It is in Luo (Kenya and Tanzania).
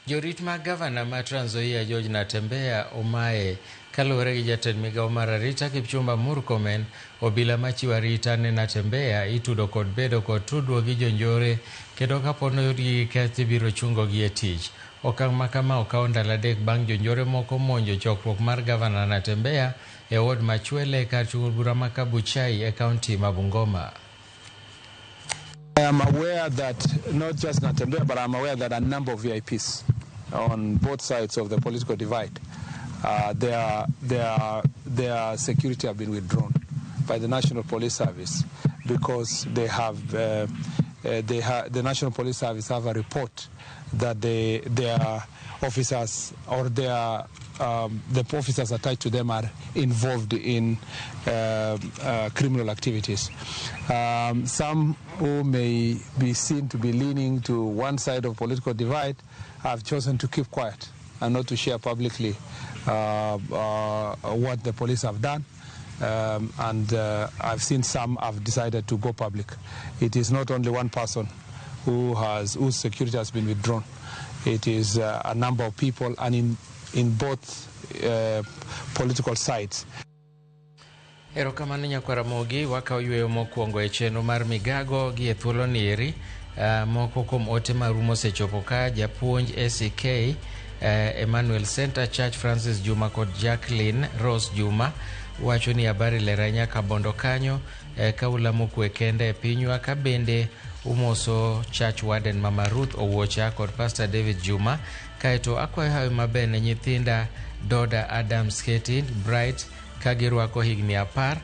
Jorit mag gavana ma Trans Nzoia George Natembeya omaye. Kaluwore gi jatend migawo mar arita Kipchumba Murkomen, obila machiwo arita ne Natembeya itudo kod bedo kod tudruok gi jonjore kendo kapo noyudgi gi keth ibiro chungogi e tich. Okang' ma kama okaw ndalo adek bang' jonjore moko monjo chokruok mar gavana Natembeya e ward ma Chwele kar chung' od bura ma Kabuchai e kaunti ma Bungoma. I am aware that not just Natembeya, but I'm aware that a number of VIPs on both sides of the political divide, their security have been withdrawn by the National Police Service because the National Police Service have a report that their officers or the officers attached to them are involved in criminal activities. Some who may be seen to be leaning to one side of political divide have chosen to keep quiet and not to share publicly what the police have done. And I've seen some have decided to go public. It is not only one person whose security has been withdrawn. It is a number of people, and in both political sides. Erokamano nyakwar Ramogi, wakawo yweyo mokwongo e chenro mar migago gi e thuolo ni eri. Moko kuom ote maru mosechopo ka japuonj ACK Emmanuel Center Church Francis Juma kod Jacqueline Rose Juma wacho ni habari ler ahinya Kabondo kanyo ka ulamo kwe kende e pinywa ka bende umoso Church Warden Mama Ruth Owuocha kod Pastor David Juma kaeto akwayo hawi maber ne nyithinda Doda Adams Ketin Bright ka girwako higni 10.